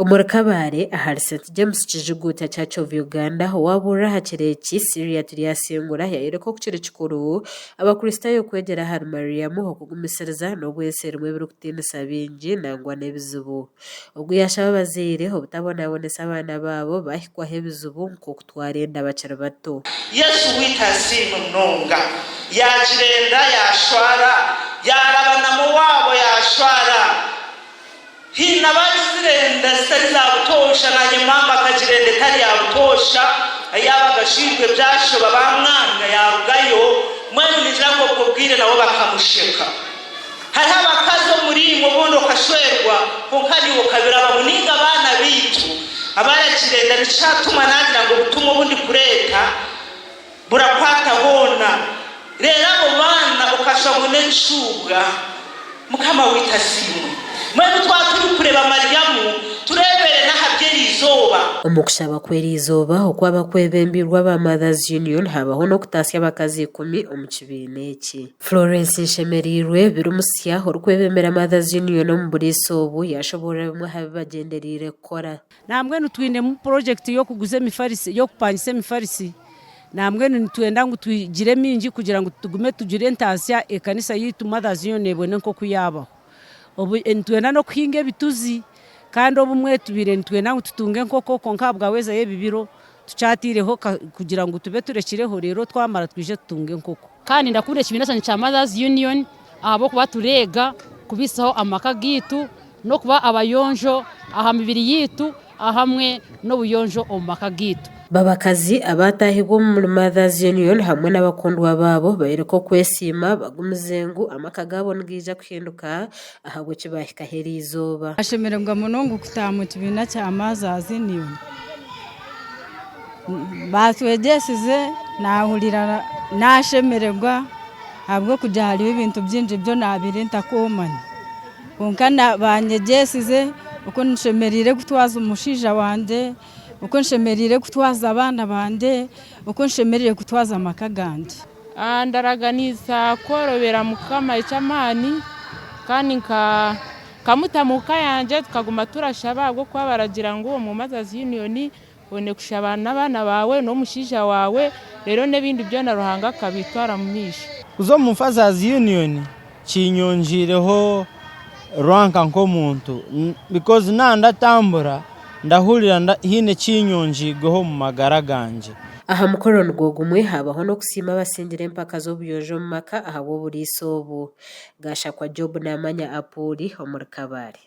Omuri Kabale ahari St James Kijuguta Church of Uganda, owaabuurira aha kiro eki, Syria Turyasingura yaayoreka oku kiri kikuru Abakristaayo kwegyera ahari Mariamu okugumisiriza n'obu ensi erimu ebirikutiinisa bingi nangwa n'ebizibu. Ogu yaashaba abazaire obutabonabonesa abaana baabo baahikwaho ebizibu nk'okutwara enda bakiri bato. Yesu waitu asiimwe munonga. Yaagira enda yaashwara, yaaraba na Moabu yaashwara. Haine abaagizire enda zitari za butoosha, naanye maama akagira enda etari ya butoosha, yaabaga ashwirwe byashoba baamwanga yaarugayo, mbwenu ningira ngu obwo bwire nabo bakamusheka. Hariho abakazi omuri imwe obundi okashwerwa kwonka naiwe okabirabamu nainga abaana baitu abaragira enda nikyatuma naagira ngu obutumwa obu ndikureeta burakwata boona reero abo baana okashwa ngu n'encuubwa. Mukama waitu asiimwe. Mbwenu twaba turikureeba Mariamu, tureebere n'aha by'eriizooba. Omu kushaba kw'eriizooba okwaba kwebembeirwe aba Mothers Union habaho n'okutaasya abakazi ikumi omu kibiina eki. Florence Nshemereirwe Birimusya orikwebembera Mothers Union omu buriisa obu yaashoboorora bimwe aha bi bagyendereire kukora. Nambwenu twinemu purojekiti y'okuguza emifarisi, y'okupangisa emifarisi. Nambwenu nitwenda ngu twigire mingi kugira ngu tugume tugire entaasya ekanisa yaitu Mothers Union ebone nk'oku yaabaho. Obu nitwenda n'okuhinga ebituzi kandi obumwe tubaire nitwenda ngu tutunge enkoko kwonka ahabwa weather y'ebi biro tukyataireho kugira ngu tube turekireho reero twamara twije tutunge enkoko. Kandi ndakunda ekibiina kyangye kya Mothers Union ahabw'okuba tureega kubiisaho amaka gaitu n'okuba abayonjo aha mibiri yaitu ahamwe n'obuyonjo omu maka gaitu. Babakazi abaataahibwa omuri Mothers Union hamwe n'abakundwa baabo bayoreka okwesiima bagumize ngu amaka gaabo nigaija kuhinduka ahabw'eki baahikaho eriizooba. Nashemererwa munonga kutaaha omu kibiina kya Mothers Union. Batwegyesize nahurira nashemererwa ahabw'okugira hariho ebintu bingi ebi nabaire ntakumanya. Kwonka banyegyesize oku nshemereire kutwaza omushaija wangye, oku nshemereire kutwaza abaana bangye, oku nshemereire kutwaza amaka gangye. Ndaraganiisa kworobera Mukama eky'amaani kandi nkamuta mu ka yangye tukaguma turashaba ahabw'okuba baragira ngu omu Mothers Union oine kushaba n'abaana baawe n'omushaija waawe reero n'ebindi byona Ruhanga akabitwara omu maisho. Kuza omu Fathers Union kinyongiireho rank nk'omuntu because naaba ndatambura ndahurira haine ekinyongiirweho omu magara gangye. Aha mukoro nigwo gumwe haabaho n'okusiima abasingire empaka z'obuyonjo omu maka ahabw'oburiisa obu. Gashakwa Job Namanya Apuuli omuri Kabale.